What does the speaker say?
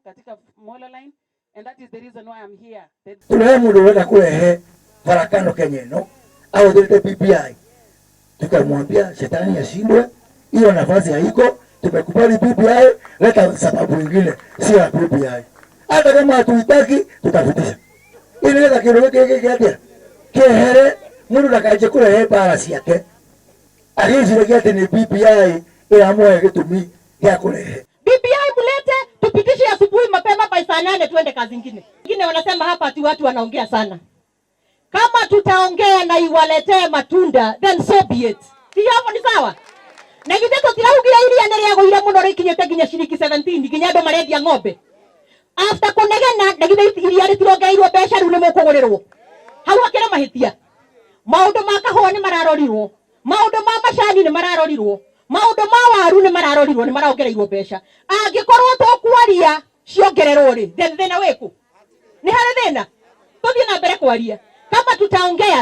Katika Molo line, and that is the reason why I'm here. The Kurehe mundu urenda kurehe farakano Kenya ino ahũthĩrĩte BBI, tukamwambia shetani ashindwe, hiyo nafasi haiko. Tumekubali BBI, leta sababu ingine, sio ya BBI. Hata kama hatuitaki tutapitisha ili nĩgetha kĩndũ gĩkĩ gĩkĩ atĩa kĩehere, mũndũ ndakanje kũrehe mbara ciake agĩciragia atĩ nĩ BBI ĩramũhe gĩtũmi gĩa kũrehe. BBI mlete tupitishe asubuhi mapema by saa 8 tuende kazi ingine. Wengine wanasema hapa ati watu wanaongea sana. Kama tutaongea na iwaletee matunda, then so be it. Si hapo ni sawa? Na githĩ tũtiraugire iria nĩ rĩagũire mũno rĩkinyĩte nginya ciringi 17, nginya andũ marendia ng'ombe. After kũnegena, na githĩ iria rĩtirongereirwo mbeca? Rĩu nĩ mũkũgũrĩrwo. Hau hakĩrĩ mahĩtia. Maũndũ ma kahũa nĩ mararorirwo. Maũndũ ma macani nĩ mararorirwo. Maũndũ ma waru nĩ mararorirwo, nĩ marongereirwo mbeca. Angĩkorwo tũkwaria ciongererwo rĩ, then thĩna wĩkũ? Nĩ harĩ thĩna? Tũthiĩ na mbere kwaria. Kama tutaongea.